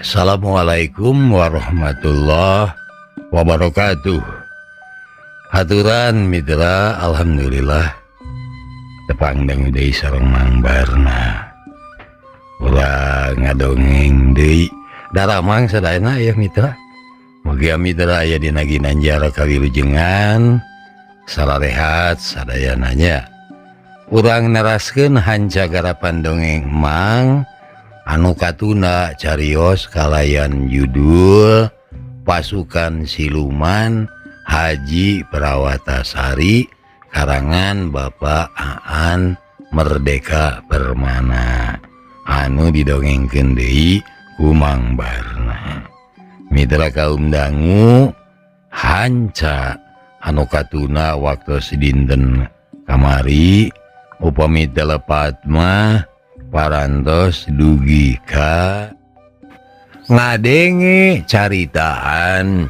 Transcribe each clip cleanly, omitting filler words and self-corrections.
Assalamualaikum warahmatullahi wabarakatuh. Haturan mitra, alhamdulillah tepang dangu deui sareng Mang Barna. Urang ngadongeng deui daramang sadayana ya mitra. Mugia mitra aya dina ginanjar kawilujengan salarehat sadayana nya. Urang neraskeun hanca garapan dongeng Mang anu katuna carios kalayan judul Pasukan Siluman Haji Prawatasari karangan Bapak Aan Merdeka Permana anu didongengkeun deui ku Mang Barna. Mitra kaum dangu hanca anu katuna waktu dinten kamari upami teu lepat mah parantos dugi ka ngadenge caritaan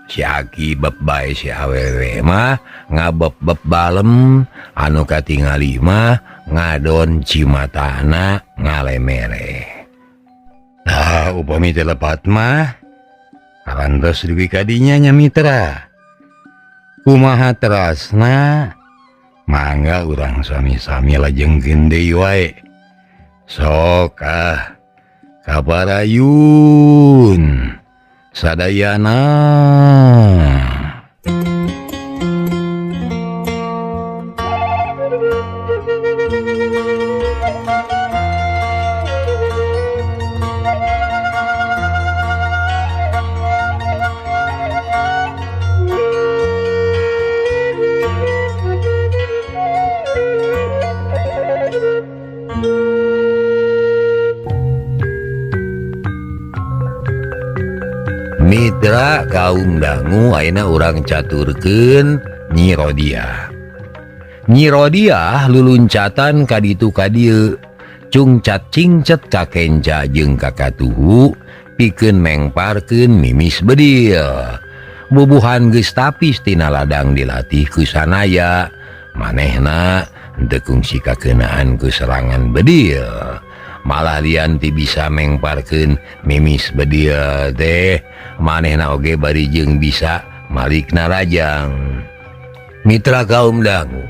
si Aki beb bae si awewe mah ngabeb-beb balem anu katingali mah ngadon cimatana ngalemere. Nah, upami teu lepat mah parantos dugi ka dinya nya mitra. Kumaha terasna mangga urang sami-sami lajengkeun deui wae. Sok ah kabarayun sadayana. Mitra kaum dangu ayeuna urang caturkeun Nyi Rodiah. Nyi Rodiah luluncatan ka ditu ka dieu, cungcat cingcet ka kenca jeung ka katuhu pikeun mengparkeun mimis bedil. Bubuhan geus tapis tina ladang dilatih ku sanaya, manehna henteu kungsi kakeunaan ku serangan bedil. Malah lian ti bisa mengparkeun mimis bedil teh manehna oge bari jeung bisa malikna rajang. Mitra kaum dangu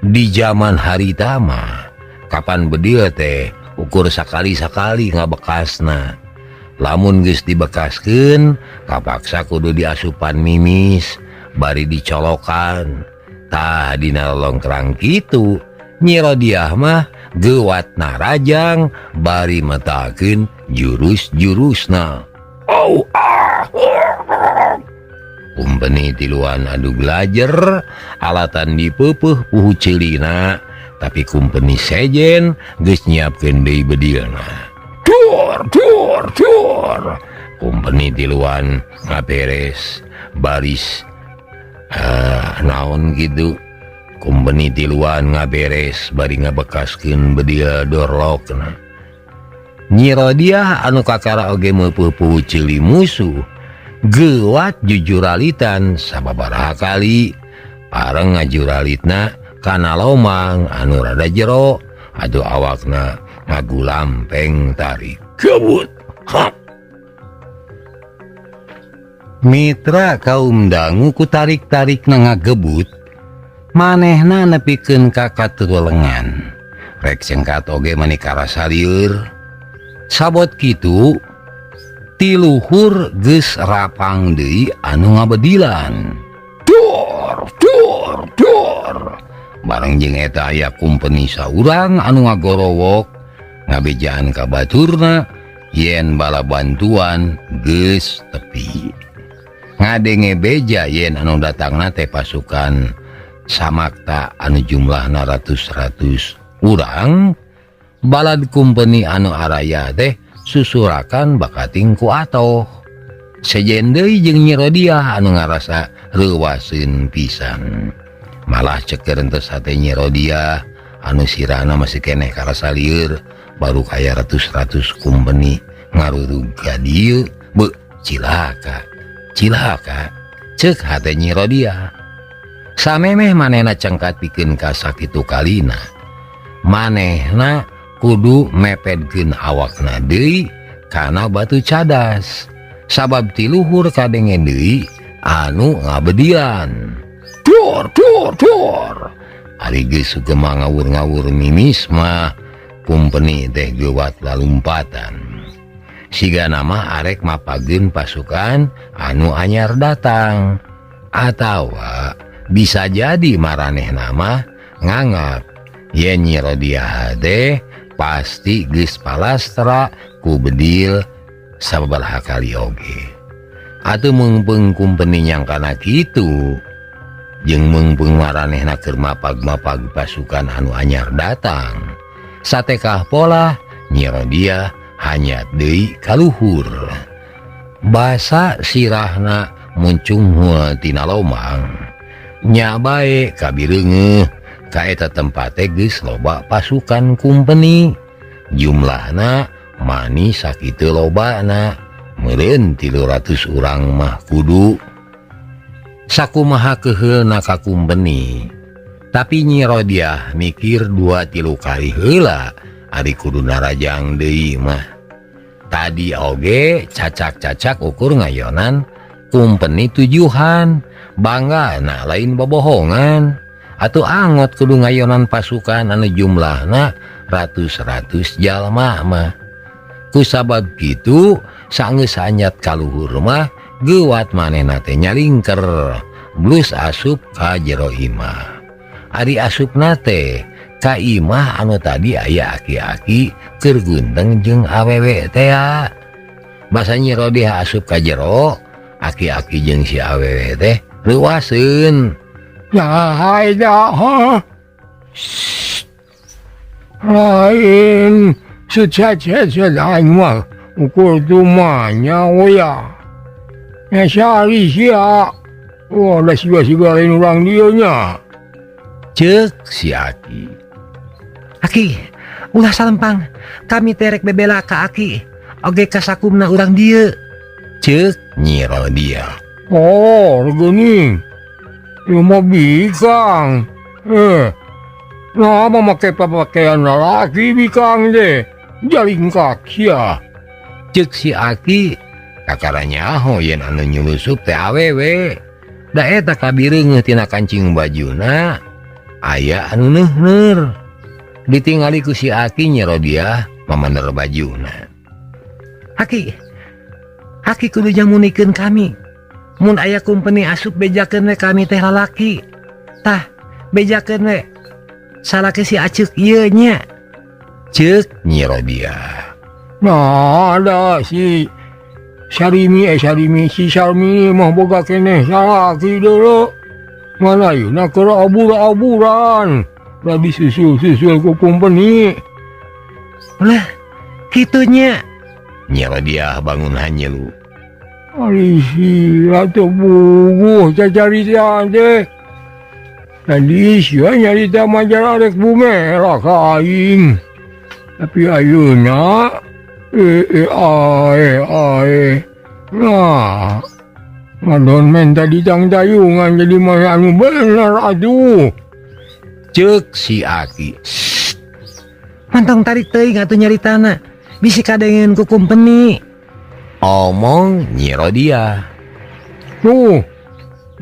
di zaman harita mah kapan bedil teh ukur sakali-sakali ngabekasna. Lamun geus dibekaskeun kapaksa kudu diasupan mimis bari dicolokan. Tah dina longkrang kitu Nyi Rodiah mah gewat narajang bari metakeun jurus-jurusna. Oh, ah, oh. Kumpeni tiluan adu glajer alatan dipeupeih puhu ceulina, tapi kumpeni sejen geus nyiapkeun deui bedilna. Dur dur dur. Kumpeni tiluan ngaberes baris naon gitu. Kumpeni tiluan ngaberes bari ngabekaskeun bedil dorlokna. Nyi Rodiah anu kakara oge meupeupeuh ceuli musuh geuwat jujuralitan sababaraha kali pareng ngajuralitna kana lomang anu rada jero atuh awakna ngagulampeng tarik gebut. Hap. Mitra kaum dangu ku tarik-tarikna ngagebut manehna nepikeun ka katulengan rek cengkat oge mani karasa lieur. Sabot kitu tiluhur geus rapang deui anu ngabedilan. Dor dor dor. Bareng jeung eta aya kumpeni saurang anu ngagorowok ngabejaan ka baturna yen bala bantuan geus tepi. Ngadenge beja yen anu datangna teh pasukan Samakta anu jumlahna ratus-ratus urang, balad kumpeni anu araya teh susurakan bakating ku atoh. Sejen deui jeung Nyi Rodiah anu ngarasa reuwaseun pisan. Malah ceker henteu sate Nyi Rodiah anu sirahna masih keneh karasa lieur baru kaya ratus-ratus kumpeni ngarurug ka dieu. Beuh, cilaka cilaka ceuk hate Nyi Rodiah. Samemeh manehna cengkat pikeun ka sakitu kalina, manehna kudu mepedkeun awakna deui kana batu cadas. Sabab ti luhur kadenge deui anu ngabedian. Dor dor dor. Ari geus sugema ngawur-ngawur mimis mah kumpeni teh geuwat lalumpatan. Siga nama arek mapageun pasukan anu anyar datang. Atawa bisa jadi maraneh nama nganggap yen Nyi Rodiah teh pasti geus palastra ku bedil sababaraha kali oge. Atuh meungpeung kumpeni nyangkana kitu jeung meungpeung maranehna keur mapag-mapag pasukan anu anyar datang. Satekah pola Nyi Rodiah hanyat deui kaluhur. Basa sirahna muncunghul tina lomang. Nya bae kabireungeuh ka eta tempat teh geus loba pasukan kumpeni. Jumlahna mani sakitu lobana, meureun 300 urang mah kudu. Sakumaha keuheulna ka kumpeni. Tapi Nyi Rodiah mikir 2-3 kali heula ari kudu narajang deui mah. Tadi oge cacak-cacak ukur ngayonan kumpeni tujuhan, bangga na lain bobohongan. Atuh angot kudu ngayonan pasukan anu jumlahna ratus-ratus jalma mah. Kusabab kitu sanggeus anyat kaluhur mah geuwat manehna teh nyalingker blus asup ka jero imah. Ari asupna teh ka imah anu tadi aya aki-aki keur gunteng jeung awewe teh. Basa Nyi Rodiah asup ka jero, aki-aki jeung si awewe teh leuwaseun. Ya dah. Lain secaca aing mah ukur tumanya ya. Ya sari sia. Wah, da siga-siga lain urang dieu nya. Ceuk si aki. Aki, ulah salempang. Kami terek bebela ka aki. Oge kasakumna urang dieu. Ceuk Nyi Rodiah. Oh, geuning. Ieu mah bikang. Nah, mah make pakaian lalaki bikang teh. Jalingkak sia. Ceuk si aki kakara nyaho yen anu nyulusup teh awewe. Da eta kabireungeuh tina kancing bajuna aya anu neuhneur. Ditingali ku si aki Nyi Rodiah mamaner bajuna. Aki, aki kudu nyamunikeun kami. Mun aya kumpeni asup bejakeun we kami teh lalaki. Tah, bejakeun we. Salaki si aceuk ieu nya. Ceuk Nyi Rodiah. Nah, ada si Sarimi, Sarimi, si Sarmini mah boga keneh salaki dulu. Mana ayeuna keur abur-aburan. Da disusul-susul ku kumpeni. Lah, kitu nya. Nyi Rodiah bangun hanyelu. Ari sia teu buguh cacarita teh. Tadi sia nyarita majalah rek bumerah ka aing. Tapi ayeuna ae. Nah, ngadon men tadi tangtayungan jadi mah anu bener atuh. Ceuk si aki. Mantong tarik teuing atuh nyaritana. Bisi kadengeun ku kumpeni. Omong Nyi Rodiah. Tuh,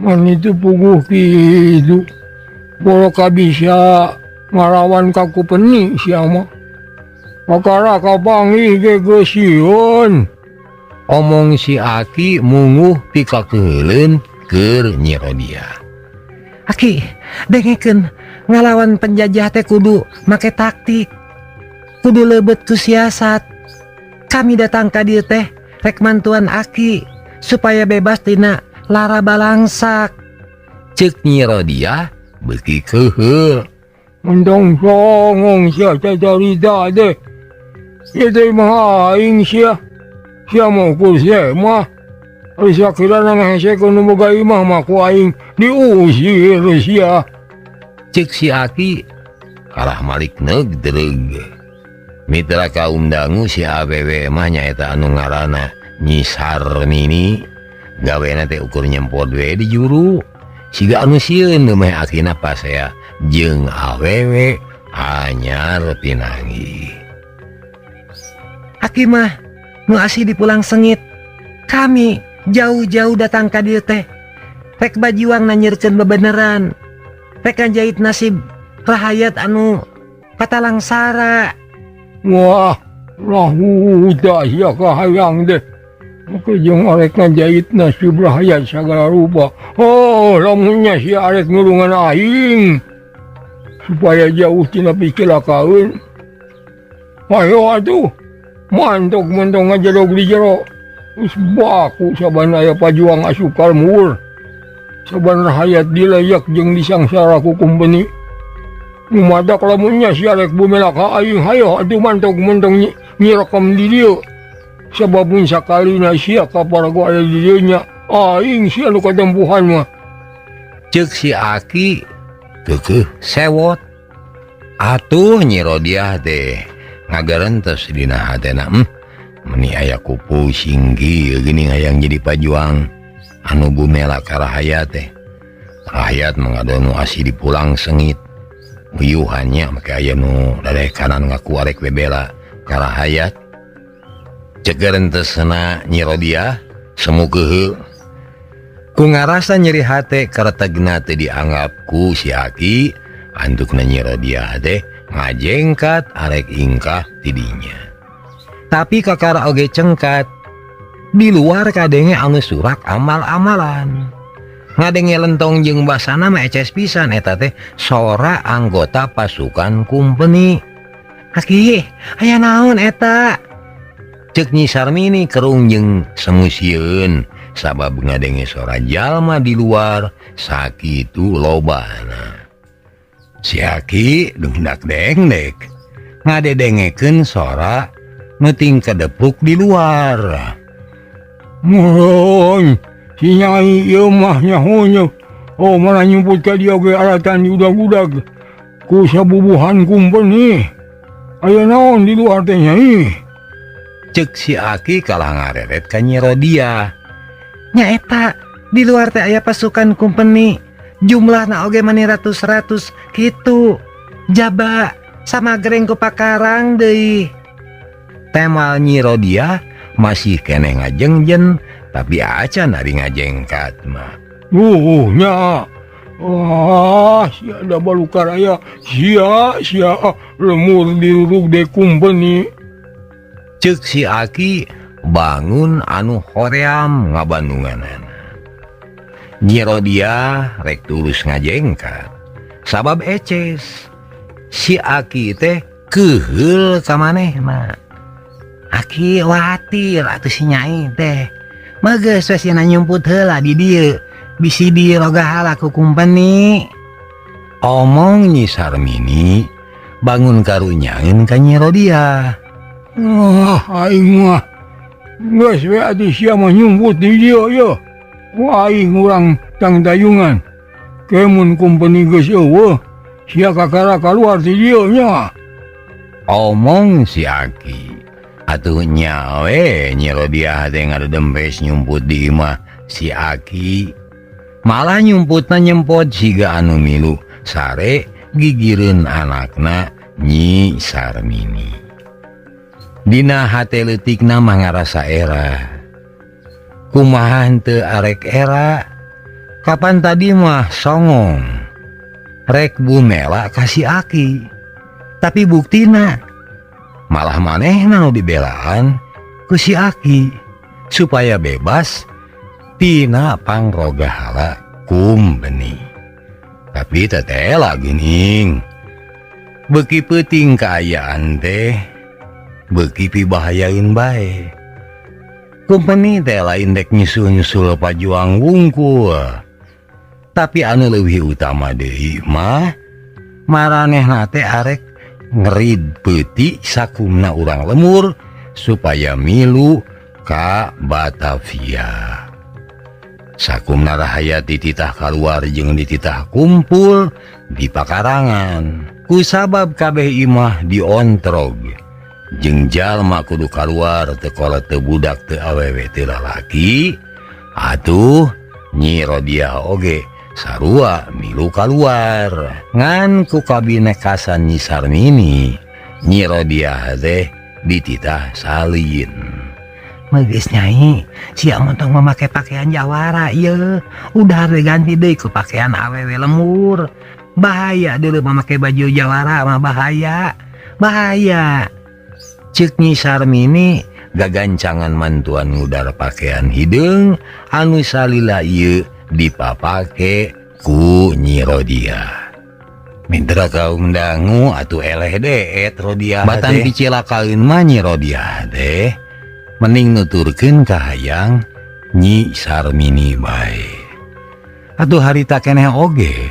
man itu puguh kitu. Boloka bisa ngalawan ka kumpeni sia mah. Pakara kapanggih ge geus sieun. Omong si aki munguh pikakeuheuleun keur Nyi Rodiah. Aki, dengekeun ngalawan penjajah teh kudu make taktik. Kudu leubet ku siasat. Kami datang ka dieu teh rek mantuan aki supaya bebas tina lara balangsak. Ceuk Nyi Rodiah beuki keuheul. Entong songong sia cacarita teh. Ieu teh mah aing sia. Sia mah ukur sia mah. Ari sakirana ngahesekeun nu boga imah mah ku aing diusir sia. Ceuk si aki kalah malik neug dereug. Mitra kaum dangu si awewe mah nyaeta anu ngaranna Nyi Sarmini. Gawena teh ukur nyempot we di juru. Siga anu sieun meh akina pasea jeung awewe anyar pinanggih. Aki mah Nu asih dipulang sengit. Kami jauh-jauh datang ka dieu teh rek bajiwang nanyieurkeun bebeneran. Rek ngajait nasib rahayat anu katalangsara. Wah, rahuda sia kahayang deh. Oke jeung arek ngajait nasib rahayat sagala rupa. Oh, lamunnya sia arek nulungan aing supaya jauh tina picilakaeun. Ayo atuh, mantok-mentong ngajedog di jero. Geus baku saban aya pajuang asup ka lembur. Saban rahayat dilayak jeung disangsara ku kumpeni. Madak lamunnya sia rek bumela ka aing, hayo atuh mantok-mentong nyirekem di dieu. Sabab mun sakalina sia kaparago aya di dieu nya, aing sia nu katempuhan mah. Ceuk si Aki keukeuh sewot. Atuh Nyi Rodiah teh ngagarentes dina hatena, meni aya ku pusing kieu geuning hayang jadi pajuang anu bumela ka rahayat teh. Rahayat mah nu asih dipulang sengit. Uyuhannya make aya nu dadekanan ngaku arek bebela ka rahayat. Ceuk garentesna Nyi Rodiah semu keheul. Ku ngarasa nyeri hate karetegna teu dianggap ku si Aki, antukna Nyi Rodiah teh ngajengkat arek ingkah tidinya. Tapi kakara oge cengkat. Di luar kadenge anu surak amal-amalan. Ngadenge lentong jeung basana mah eces pisan eta teh sora anggota pasukan kumpeni. Aki, aya naon eta? Ceuk Nyi Sarmini kerung jeung semusieun sabab ngadenge sora jalma di luar sakitu lobana. Si Aki dengdak dengdek ngadedengekeun sora nu ting kedepuk di luar. Murun, si Nyai ieu mah nyaho. Oh, mana nyumput ka dieu ge alatan diudag-udag ku sabubuhan kumpeni. Aya naon di luar teh Nyai? Ceuk si Aki kalah ngareret ka Nyi Rodiah. Nya eta, di luar teh aya pasukan kumpeni. Jumlahna oge mani ratus-ratus kitu. Jaba sama gereng ku pakarang deui. Temal Nyi Rodiah masih keneh ngajengjen tapi acan ari ngajengkat mah. Nya. Wah, sia da balukar aya. Sia, sia lemur dirurug de kumpeni. Ceuk si Aki bangun anu hoream ngabandunganana. Nyi Rodiah rek tulus ngajengkat sabab eces. Si Aki teh keheul ka manehna. Aki khawatir atuh si Nyai teh. Geus we sia nyumput heula di dieu. Bisi dirogahala ku kumpeni. Omong Nyi Sarmini bangun karunyaeun ka Nyi Rodiah. Wah, aing mah geus we atuh sia mah nyumput di dieu ye. Wah, aing urang tangtayungan. Kemun kumpeni geus eueuh, sia kakara kaluar ti dieu nya. Omong si Aki. Atuh nyawe Nyi Rodiah teh ngadedempes nyumput di imah si Aki. Malah nyumputna nyempot siga anu milu sare gigireun anakna Nyi Sarmini. Dina hate leutikna mah ngarasa era. Kumaha henteu arek era? Kapan tadi mah songong rek bumela ka si Aki. Tapi buktina malah manehna nu dibelaan ku si Aki supaya bebas tina pangrogahala kumpeni. Tapi tetela geuning. Beuki peuting kaayaan teh beuki pibahayaeun bae. Kumpeni teh lain dek nyusul-nyusul pajuang wungkul. Tapi anu leuwih utama deui mah maranehna teh arek ngerid peuti sakumna urang lemur supaya milu ka Batavia. Sakumna rahayat dititah kaluar jeung dititah kumpul di pakarangan. Kusabab kabeh imah diontrog jeung jalma kudu kaluar teu kolot teu budak teu awewe teu lalaki. Atuh Nyi Rodiah oge sarua milu kaluar. Ngan ku kabinekasan Nyi Sarmini, Nyi Rodiah teh dititah salin. Geus Nyai, sia montong memakai pakaian jawara ieu. Udah diganti deui ku pakaian awewe lembur. Bahaya dulu memakai baju jawara mah, bahaya. Bahaya. Cek Nyi Sarmini gagancangan mantuan ngudar pakaian hideung anu salila ieu dipapake ku Nyi Rodiah. Mitra kaum dangu atuh eleh deet Rodiah. Batan dicilakaeun mah Nyi Rodiah teh mending nuturkeun kahayang Nyi Sarmini bae. Atuh harita keneh oge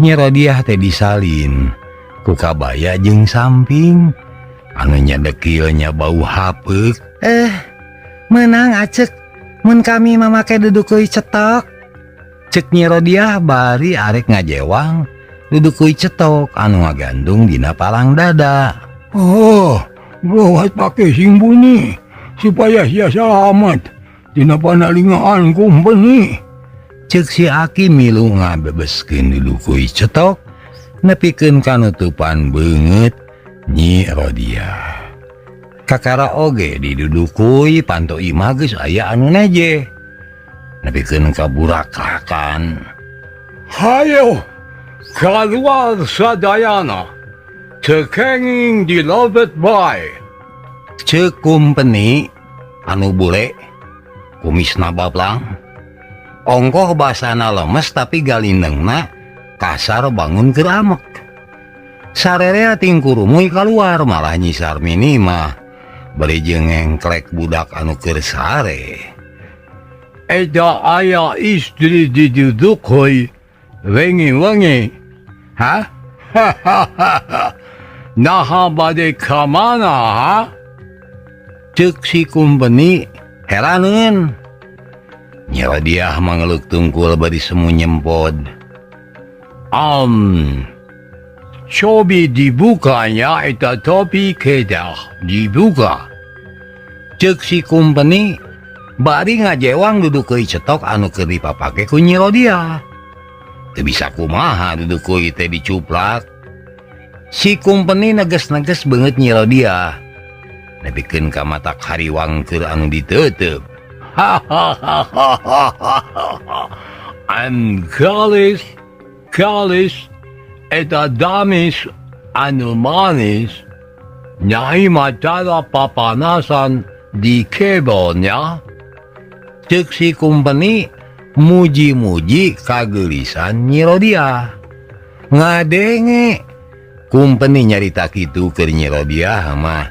Nyi Rodiah teh disalin ku kabaya jeung samping anu nyadekilnya bau hapeuk. Menang acek mun kami mamakai dudukui cetok. Cek Nyi Rodiah bari arek ngajewang dudukui cetok anu ngagantung dina palang dada. Oh, gawat pakai sing bunyi supaya sia selamat tina panalingaan kumpeni. Cek si Aki milu ngabebeskeun dudukui cetok nepikeun kanutupan beungeut Nyi Rodiah. Kakara oge didudukui panto imah geus aya anu neje. Nepikeun kaburakrakan. Hayo, kaluar sadayana. Teu kenging dilebet bae. Cek kumpeni anu bule kumisna baplang. Ongkoh basana lemes tapi galindengna kasar bangun keur amek. Sarerea tingkurumuy keluar malah Nyi Sarmini mah bari jeung ngengklek budak anu keur sare. Eta aya istri didudukui wengi-wengi. Ha? Naha bade ka mana ha? Cek si kumpeni heraneun. Nyi Rodiah mangeluk tungkul bari semu nyempod. Cobi dibukanya eta topi kedah dibuka. Cek si kumpeni bari ngajewang dudukui cetok anu keur dipapake ku Nyi Rodiah. Teu bisa kumaha dudukui teh dicuplak. Si kumpeni neges-neges beungeut Nyi Rodiah. Nepikeun ka mata hariwang keur anu diteuteup. I'm galis, galis, eta damis anu manis, nyai matara papanasan di kebonnya. Cek si kumpeni muji-muji kageulisan Nyi Rodiah. Ngadenge kumpeni nyarita kitu keur Nyi Rodiah mah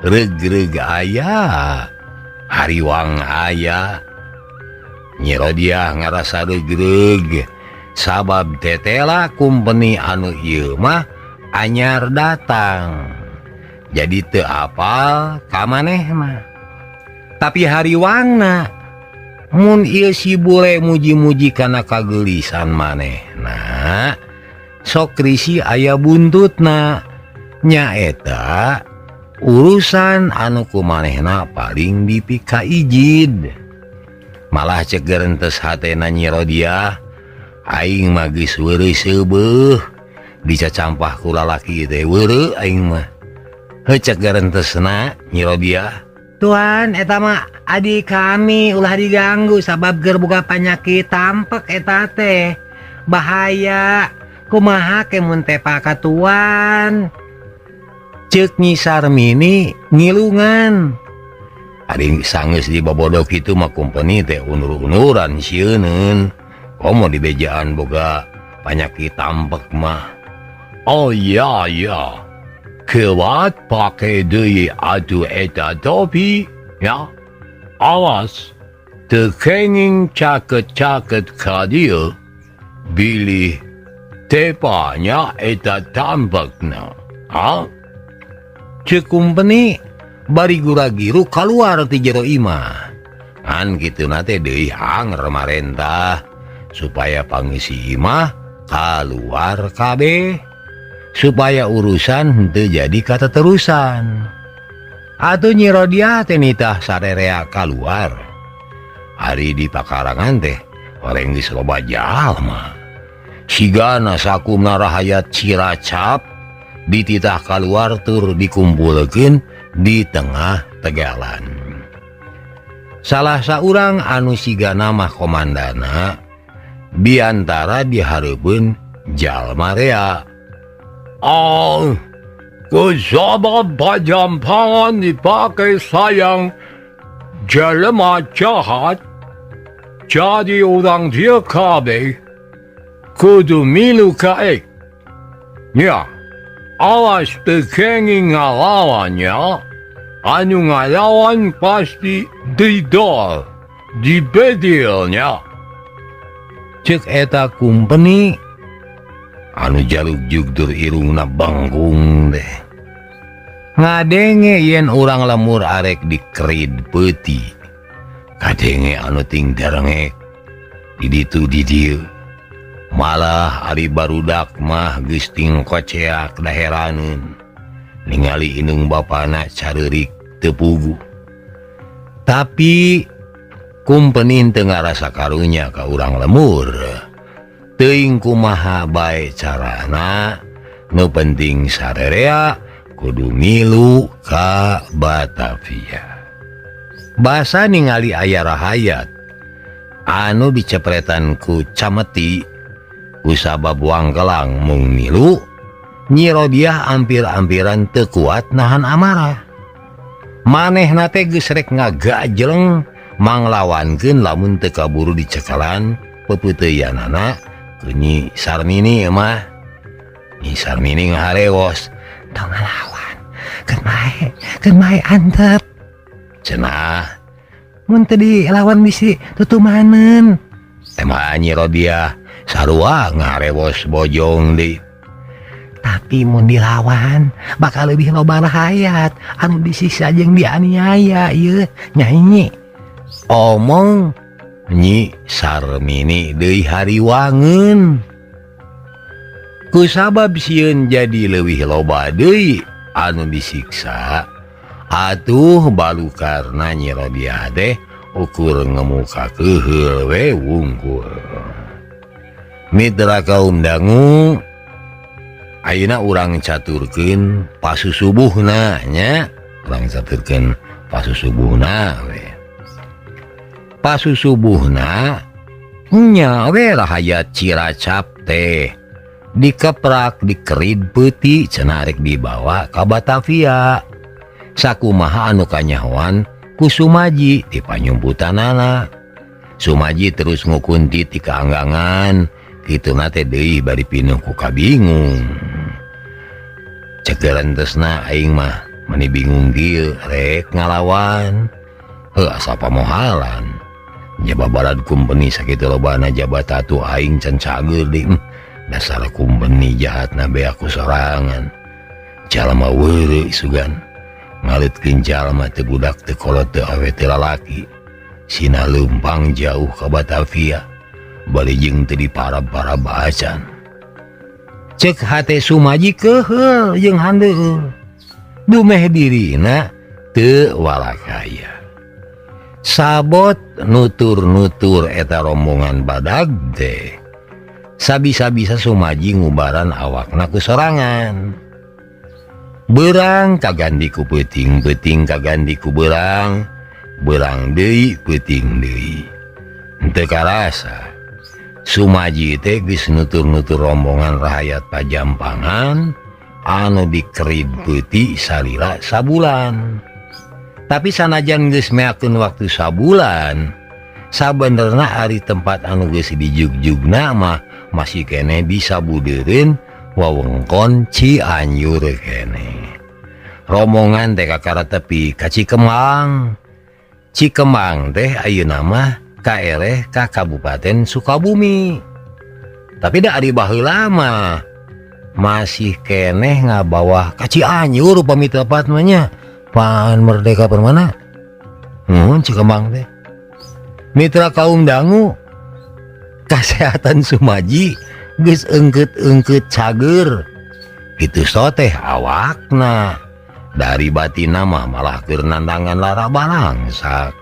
reug-reug aya, hariwang aya. Nyi Rodiah ngarasa reug-reug sabab tetela kumpeni anu ieu mah anyar datang. Jadi teu apal ka maneh mah. Tapi hariwangna mun ieu si bule muji-muji kana kageulisan manehna, sok risi aya buntutna. Nyaeta urusan anu ku manehna paling dipikaijid. Malah cek gerentes hatena Nyi Rodiah, aing mah geus weureuh seubeuh dicacampah ku lalaki teh weureuh aing mah. Heuh cek gerentesna Nyi Rodiah. Tuan, eta mah adik kami ulah diganggu sabab keur boga panyakit tampek eta teh. Bahaya. Kumaha ke mun teh ka tuan? Cek Nyi Sarmini ngilungan. Ari sanggeus dibabodo kitu mah kumpeni teh unur-unuran sieuneun. Komo dibejaan boga panyakit tampek mah. Oh ya ya. Kuat pake deui atuh eta topi ya. Awas teu kenging caket-caket ka dieu bilih tepanya eta tampekna. Ha? Cek kumpeni bari gura-giru kaluar ti jero imah. Ngan kituna teh deui anger marentah supaya pangisi imah kaluar kabeh supaya urusan henteu jadi kateterusan. Atuh Nyi Rodiah teh nitah sarerea kaluar. Ari di pakarangan teh oreng geus loba jalma. Sigana sakumna rahayat Ciracap dititah kaluar tur dikumpulkeun di tengah tegalan. Salah saurang anu sigana mah komandana biantara dihareupeun jalma rea. Oh, kusabab Pajampangan dipakai sayang jelema jahat, jadi urang dieu kabeh kudu milu ka aing. Nya, awas teu kenging ngalawan nya, anu ngalawan pasti didol, dibedil nya. Cek eta kumpeni anu jaluk jugdur irungna bangkung deh. Ngadenge yen urang lemur arek dikerid peuti. Kadenge anu ting darengek di ditu di dieu. Malah ari barudak mah geus ting koceak daheraneun. Ningali indung bapana careurik teu puguh. Tapi kumpeni teu ngarasa karunya ka urang lemur. Teuing kumaha bae carana, nu penting sarerea kudu milu ka Batavia. Basa ningali aya rahayat anu dicepretan ku cameti kusabab wangkelang mung milu, Nyi Rodiah ampir-ampiran teu kuat nahan amarah. Manehna teh geus rek ngagajleng manglawankeun lamun teu kaburu dicekalan pepeuteuyanana ku Nyi Sarmini mah. Nyi Sarmini ngaharewos, tong ngalawan, keun bae antep. Cenah mun teu dilawan bisi tutumaneun. Teh Nyi Rodiah sarua ngarewos bojong deui. Tapi mun dilawan bakal lebih loba rahayat anu disiksa jeung dianiaya ieu nyanyi. Omong Nyi Sarmini deui hariwangeun. Kusabab sieun jadi leuwih loba deui anu disiksa, atuh balukarna Nyi Rodiah teh ukur ngemuka keuheul we wungkul. Mitra kaum dangu, ayeuna urang caturkeun pasusubuhna nya, urang caturkeun pasusubuhna we. Pasusubuhna nya we rahayat Ciracap teh dikeprak dikerid peuti cenah rek dibawa ka Batavia. Sakumaha anu kanyahoan ku Sumaji ti panyumputanana. Sumaji terus ngukunti ti kaanggangan, kituna teh deui bari pinuh ku kabingung. Cek rentesna aing mah mani bingung kieu rek ngalawan. Heuh asa pamohalan. Jaba balad kumpeni sakitu lobana jabata atuh aing can cager deui. Dasar kumpeni jahatna beak ku sorangan. Jalma weureuh sugan. Ngaleutkeun jalma teu budak teu kolot teu awe teu lalaki. Sina leumpang jauh ka Batavia. Bali jeung teu diparab-parab acan. Cek hate Sumaji keuheul jeung handeueul. Dumeh dirina teu walakaya. Sabot nutur-nutur eta rombongan badag teh. Sabisa-bisa Sumaji ngubaran awakna ku sorangan. Berang kaganti ku peuting, peuting kaganti ku berang, berang deui peuting deui. Henteu karasa Sumaji teh geus nutur-nutur rombongan rahayat Pajampangan anu dikerid peuti salila sabulan. Tapi sanajan geus meakeun waktu sabulan, sabenerna ari tempat anu geus dijugjugna mah masih keneh bisa budeureun wewengkon Cianjur keneh. Rombongan teh kakara tepi ka Cikemang. Cikemang teh ayeuna mah kaereh ka Kabupaten Sukabumi. Tapi da ari baheula mah masih keneh ngabawah ka Cianjur upami tepat mah nya. Pan Merdeka Permana. Cikemang teh. Mitra kaum dangu, kasehatan Sumaji geus eungkeut-eungkeut cager. Kitu soteh awakna. Dari batina mah malah keur nandangan lara balangsak.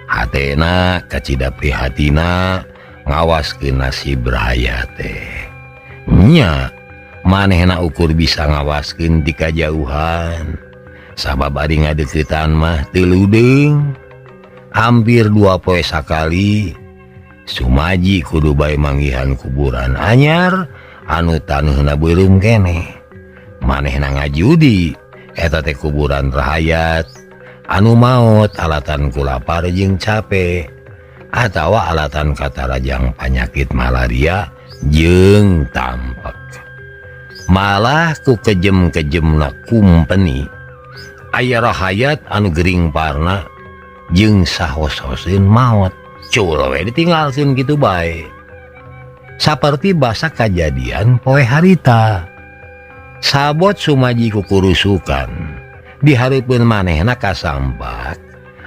Hatena kacida prihatina ngawaskeun nasib rahayat teh. Nya manehna ukur bisa ngawaskeun ti kajauhan. Sabab ari ngadeuketan mah teu ludeung. Hampir 2 poe sakali Sumaji kudu bae manggihan kuburan anyar anu taneuhna beureum keneh. Manehna ngajudi eta teh kuburan rahayat anu maot alatan ku lapar jeung cape atawa alatan katarajang panyakit malaria jeung tampek. Malah ku kejem-kejemna kumpeni aya rahayat anu gering parna jeung sahos-hoseun maot. Cul we ditinggalkeun kitu bae. Saperti basa kajadian poe harita. Sabot Sumaji kukurusukan dihareupeun manehna kasampak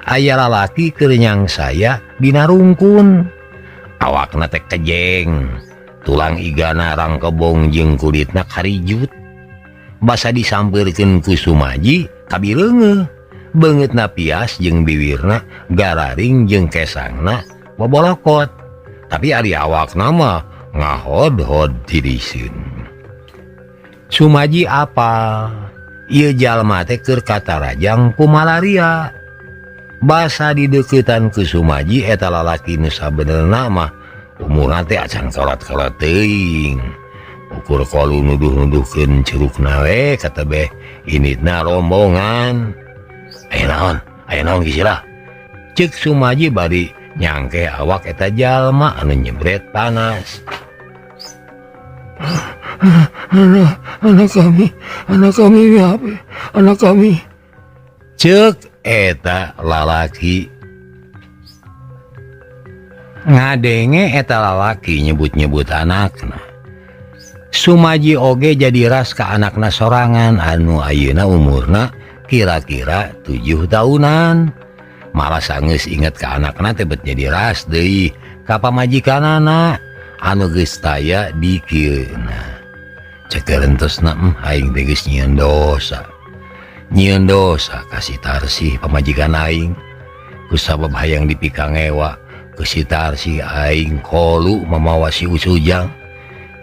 aya lalaki keur nyangsaya dina rungkun. Awakna teh kejeng, tulang igana rangkebong jeung kulitna karijut. Basa disampeurkeun ku Sumaji kabileungeuh, beungeutna pias jeung biwirna gararing jeung kesangna bobolokot. Tapi ari awakna mah ngahodhod tiriseun. Sumaji apal ieu jalma teh keur katarajang ku malaria. Basa dideuketan ku Sumaji eta lalaki nu sabenerna mah umurna teh acan kolot-kolot teuing. Ukur kolu nuduh-nuduhkeun curugna we katebeh initna rombongan. Aya naon? Aya naon geus lah. Ceuk Sumaji bari nyangke awak eta jalma anu nyebret panas. Anak kami anak kami. Ceuk eta lalaki. Ngadenge eta lalaki nyebut-nyebut anakna. Sumaji oge jadi ras ka anakna sorangan anu ayeuna umurna kira-kira 7 tahunan. Malah sanggeus inget ka anakna teh bet jadi ras deui ka pamajikanana anu geus taya dikieuna. Cek rentesna aing teh geus nyieun dosa. Nyieun dosa ka si Tarsih pamajikan aing. Kusabab hayang dipikangewa ku si Tarsih aing kolu mamawa si Usujang.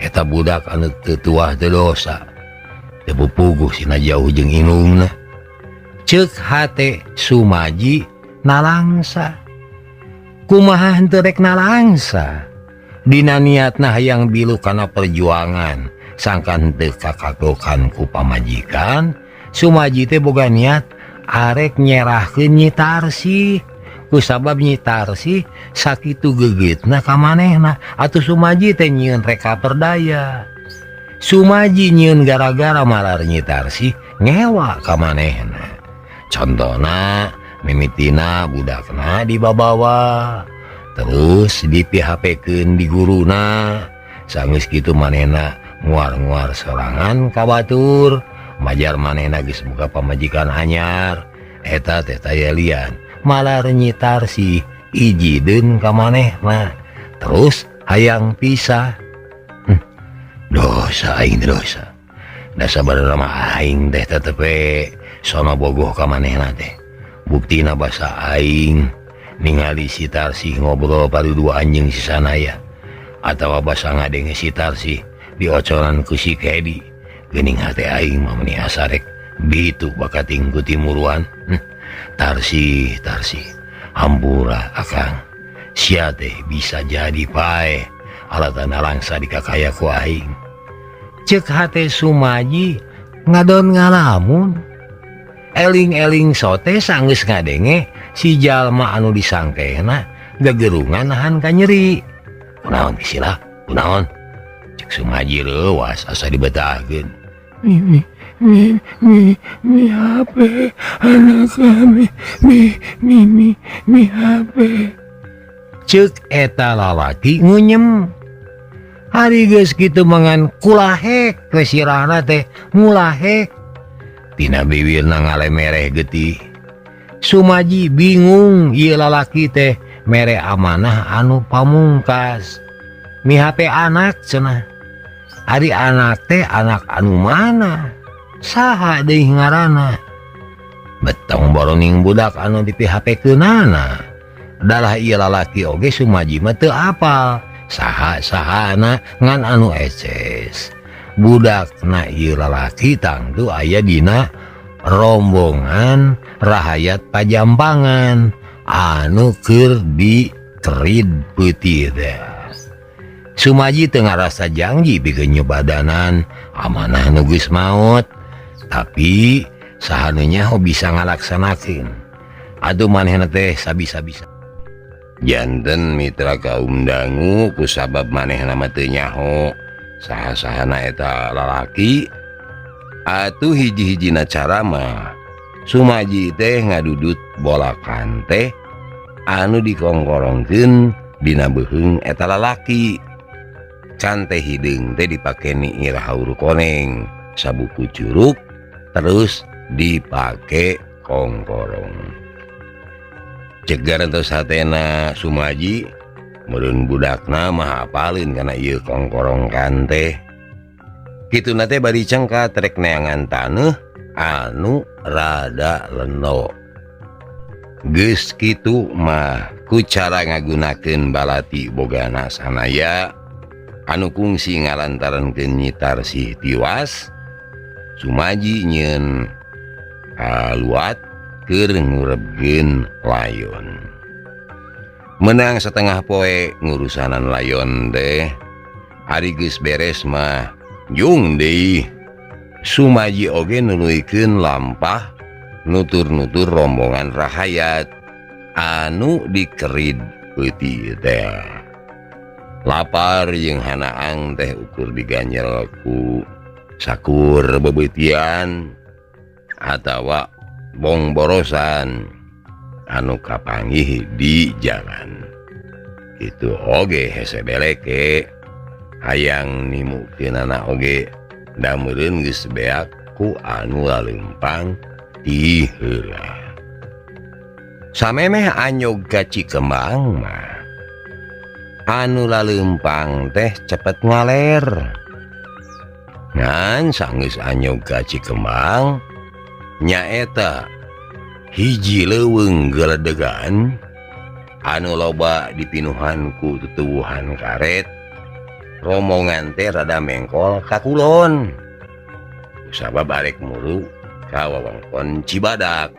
Eta budak anu teu tuah teu dosa. Teu pupuguh sina jauh jeung indungna. Ceuk hate Sumaji nalangsa. Kumaha henteu rek nalangsa? Dina niatna hayang bilu kana perjuangan, sangkan teu kakagokan ku pamajikan, Sumaji teh boga niat arek nyerahkeun Nyi Tarsih. Kusabab Nyi Tarsih sakitu gegeutna ka manehna, atuh Sumaji teh nyieun reka perdaya. Sumaji nyieun gara-gara malar Nyi Tarsih ngewa ka manehna. Contona mimitina budakna dibabawa, terus di PHP-keun di guruna. Sanggeus kitu manehna nguar-nguar sorangan ka batur, majar manehna geus boga pamajikan anyar. Eta teh taya lian, malar Nyi Tarsih ijideun ka manehna, terus hayang pisah. Dosa aing dosa. Da sabarna mah aing teh tetep we sono bogoh ka manehna teh. Buktina basa aing ningali si Tarsih ngobrol paduduaan jeung si Sanaya, atawa basa ngadenge si Tarsih diocoran ku si Kedi. Geuning hate aing mah meuni asa rek bitu bakating ku timuruan. Tarsih, Tarsih, hampura akang. Sia teh bisa jadi paeh alatan nalangsa dikakaya ku aing. Ceuk hate Sumaji ngadon ngalamun. Eling-eling sote sanggeus ngadenge si jalma anu disangkehna gegerungan nahan ka nyeri. Kunaon sila? Kunaon? Cek Sumaji leuwas asa dibetahkeun. Mi mi mi mi HP anak kami mi mi mi mi HP. Ceuk eta lalaki ngunyem. Ari geus kitu mangan kulahek we sirahna teh ngulahek. Tina biwirna ngalemereh getih. Sumaji bingung ieu lalaki teh mere amanah anu pamungkas. Mi HP anak cenah. Ari anak teh anak anu mana? Saha deui ngaranna? Betong boroning budak anu di PHP keunana. Dalah ieu lalaki oge Sumaji mah teu apal. Saha-sahana ngan anu eces. Budakna ieu lalaki tangtu aya dina rombongan rahayat Pajampangan anu keur dikerid peuti teh. Sumaji teu ngarasa janji pikeun nyobadanan amanah nu geus maot, tapi saha nu nyaho bisa ngalaksanakeun. Aduh manehna teh sabisa-bisa. Janten mitra kaum dangu kusabab manehna mah teu nyaho saha-sahana eta lalaki atuh hiji-hijina cara mah Sumaji teh ngadudut bolakan teh anu dikongkorongkeun dina beuheung eta lalaki. Can teh hideung teh dipake niir haur koneng sabuku curug terus dipake kongkorong. Cegar entos hatena Sumaji meureun budakna mah hafaleun kana ieu kongkorong teh. Kituna teh bari cengkat rek neangan taneuh anu rada leno. Geus kitu mah ku cara ngagunakeun balati bogana sanaya anu kungsi ngalantarankeun Nyi Tarsih tiwas, Sumaji nyieun kaluat keur ngurebkeun layon. Menang setengah poe ngurusanan layon teh, ari geus beres mah jung deui. Sumaji oge nuluykeun lampah nutur-nutur rombongan rahayat anu dikerid peuti teh. Lapar jeung hanaang teh ukur diganjel ku sakur bebeutian atawa bongborosan anu kapanggih di jalan. Itu oge hese beleke hayang nimukeunana oge da meureun geus beak ku anu lalempang ti heula. Samemeh anyog ka Cikembang mah anu lalempang teh cepet ngaler. Ngan sanggeus anyog ka Cikembang nyaeta hiji leuweung geledegan anu loba dipinuhan ku tutuwuhan karet. Rombongan teh rada mengkol ka kulon sabab arek muru ka wewengkon Cibadak.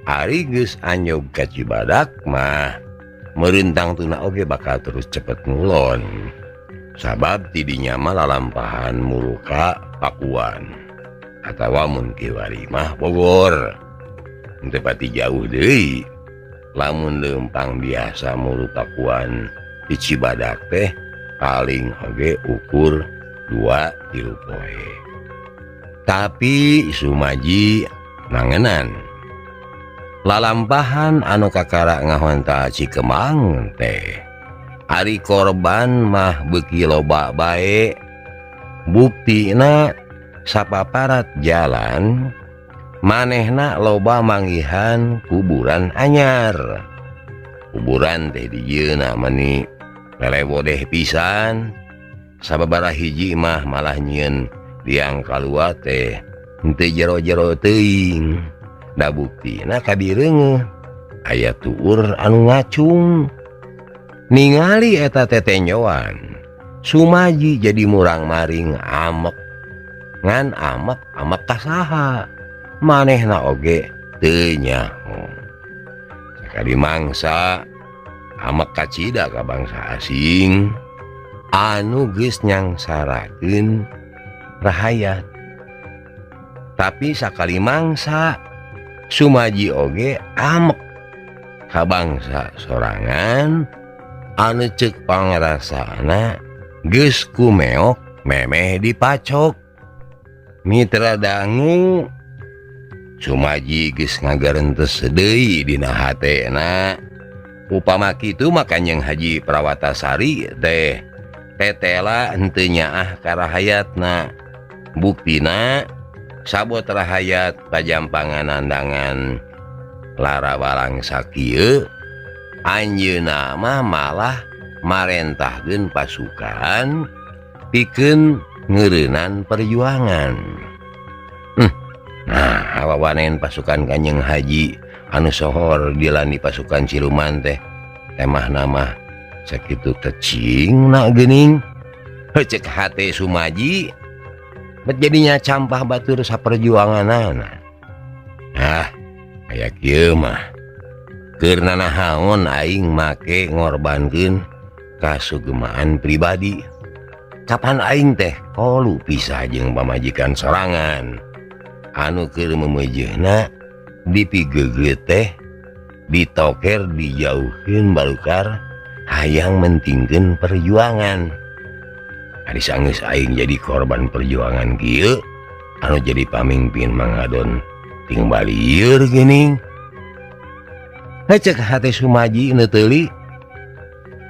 Ari geus anyog ka Cibadak mah merintang tuna oge bakal terus cepet ngulon sabab tidinya mah lalampahan muruka Pakuan atawa mun kiwari mah Bogor. Teu pati jauh deui lamun leumpang biasa muru Pakuan di Cibadak teh paling oge ukur 2-3 poe. Tapi Sumaji nangenan lalampahan anu kakara ngahonta Cikembang teh ari korban mah beuki loba bae. Buktina sapaparat jalan manehna loba manggihan kuburan anyar. Kuburan teh dijieunna meni lelewodeh pisan. Sababaraha hiji mah malah nyieun liang kalua teh henteu jero-jero teuing. Da buktina kabireungeuh aya tuur anu ngacung. Ningali eta tetenjoan Sumaji jadi murang-maring amek. Ngan amek amek ka saha manehna oge teu nyaho. Sakali mangsa amek kacida ka bangsa asing anu geus nyangsarakeun rahayat. Tapi sakali mangsa Sumaji oge amek ka bangsa sorangan anu ceuk pangrasana geus kumeok memeh dipacok. Mitra dangu Sumaji geus ngagarentes deui dina hatena. Upama kitu mah Kanjeng Haji Prawatasari teh tetela henteu nyaah ka rahayatna. Buktina sabot rahayat pajampangan nandangan Lara Walang sakieu anjeunna mah malah marentahkeun pasukan pikeun ngeureunnan perjuangan. Nah, hawawanen pasukan Kanjeng Haji anu sohor dilani pasukan Ciluman teh temahna mah sakitu tecingna geuning. Ceuk hate Sumaji bet jadinya campah batur saperjuanganana. Nah, aya kieu mah Keur nanahaon aing make ngorbankeun kasugemaan pribadi. Kapan aing teh kolu pisah jeung pamajikan sorangan. Anu keur memeujeuhna dipigeugeut teh ditoker dijauhkeun balukar hayang mentingkeun perjuangan. Ari sanggeus aing jadi korban perjuangan kieu anu jadi pamimpin Mangadon ting balieur geuning. Cek hate Sumaji neuteli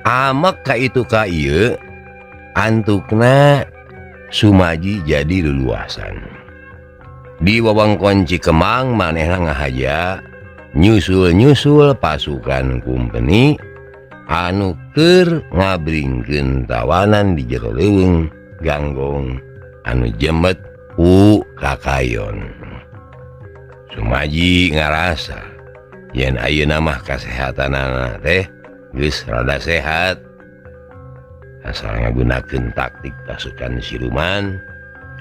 amek ka itu ka ieu antukna Sumaji jadi luluasan. Di wewengkon Cikemang manehna ngahaja nyusul-nyusul pasukan kumpeni anu keur ngabringkeun tawanan di jero leuweung Ganggong anu jemet ku kakayon. Sumaji ngarasa yen ayeuna mah kasehatanana teh geus rada sehat. Asal ngagunakeun taktik pasukan siluman,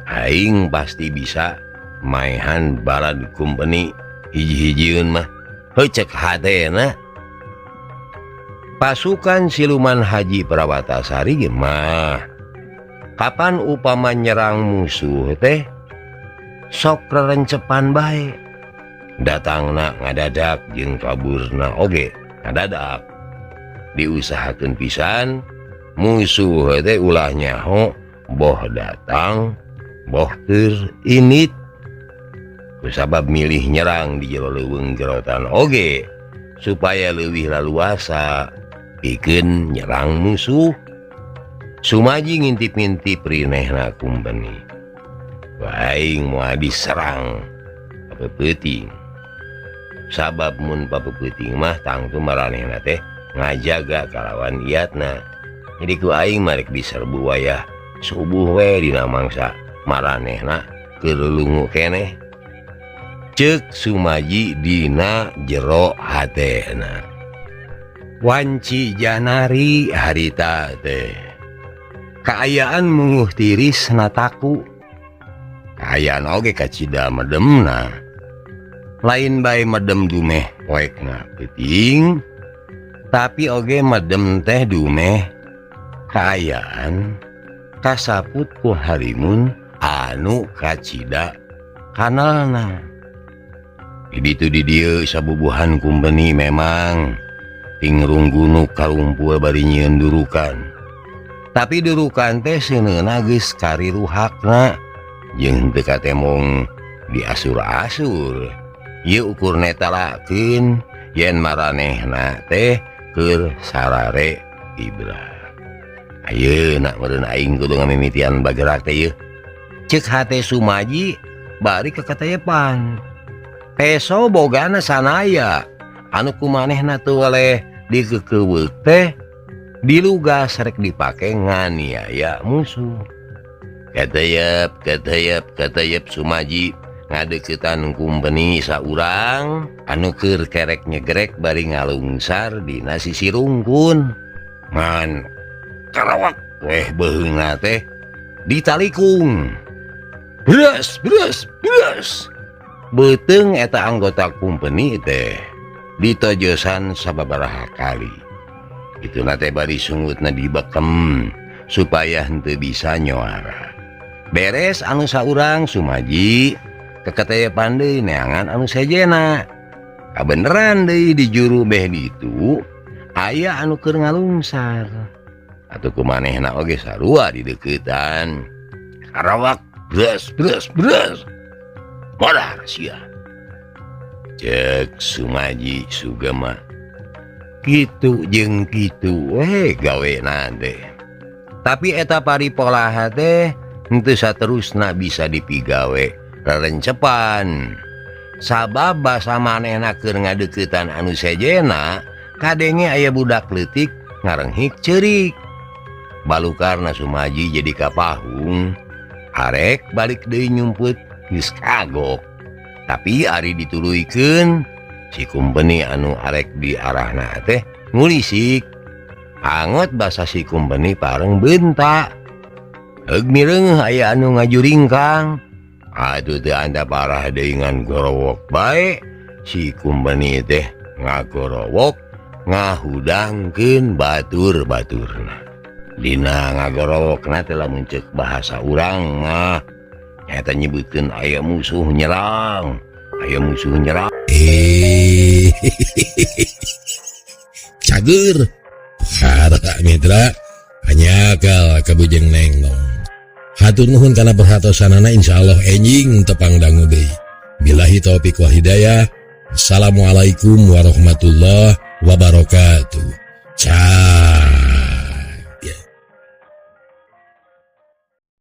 aing pasti bisa maehan balad kumpeni hiji-hijieun mah. Heuh cek hatena. Pasukan siluman Haji Prawatasari ge mah kapan upama nyerang musuh teh sok rerencepan bae. Datangna ngadadak jeung kaburna oge ngadadak. Diusahakeun pisan musuh teh ulah nyaho boh datang boh keur init. Kusabab milih nyerang di jero leuweung jerotan oge supaya leuwih laluasa pikeun nyerang musuh. Sumaji ngintip-ngintip rinehna kumpeni. Aing moal diserang papeuting. Sabab mun papeuting mah tangtu maranehna teh ngajaga kalawan iatna. Jadi ku aing marek diserbu wayah subuh we dina mangsa maranehna keur lulungu keneh. Ceuk Sumaji dina jero hatena. Wanci Janari harita teh kaayaan munguh tiris nataku. Kaayaan oge kacida medemna. Lain bae medem dumeh poekna peuting, tapi oge medem teh dumeh kaayaan kasaput ku harimun anu kacida kanalna. Di ditu di dieu sabubuhan kumpeni memang tingrung gunuk karumpul bari nyieun durukan. Tapi durukan teh seuneuna geus kariruhakna jeung teu katemong diasur-asur. Ieu ukur netelakeun yen maranehna teh keur sarare ibrah. Ayeuna meureun aing kudu ngamimitian bagerak teh yeuh. Ceuk hate Sumaji bari kakatepan. Peso bogana sanaya anu kumanehna teu weleh dikekeuweuk teh dilugas rek dipake nganiaya musuh. Kateyep kateyep kateyep Sumaji ngadeukeutan kumpeni saurang anu keur kerek nyegrek bari ngalungsar dina sisi rungkun. Ngan karawak weh beheungna teh ditalikung. Beres beres beres. Beuteung eta anggota kumpeni teh ditojosan sababaraha kali. Ituna teh bari sungutna dibekem supaya henteu bisa nyoara. Beres anu saurang Sumaji keketepan deui neangan anu sejena. Kabeneran deui di juru beh ditu aya anu keur ngalungsar. Atuh kumanehna oge sarua dideuketan. Karawak beres beres beres. Modar sia. Cek Sumaji sugema. Kitu jeung kitu we gawena teh. Tapi eta paripolaha teh henteu saterusna bisa dipigawe rerencepan. Sabab basa manehna keur ngadeuketan anu sejena kadenge aya budak leutik ngarenghik ceurik. Balukarna Sumaji jadi kapahung arek balik deui nyumput geus kagok. Tapi ari dituluykeun si kumpeni anu arek di arahna teh ngulisik. Angot basa si kumpeni pareng bentak. Heug mireungeuh aya anu ngajuringkang. Aduh teu anda parah deui ngan gorowok bae si kumpeni teh Ngagorowok ngahudangkeun batur-baturna. Dina ngagorowokna teh lamun ceuk bahasa urang mah nyata nyebutkeun aya musuh nyerang, aya musuh nyerang. Cager para mitra hanya kabujeng neng nong. Hatur nuhun kana perhatosanana, insyaallah enjing tepang dangu deui. Billahi taufik wal hidayah. Assalamualaikum warahmatullahi wabarakatuh. Ciao.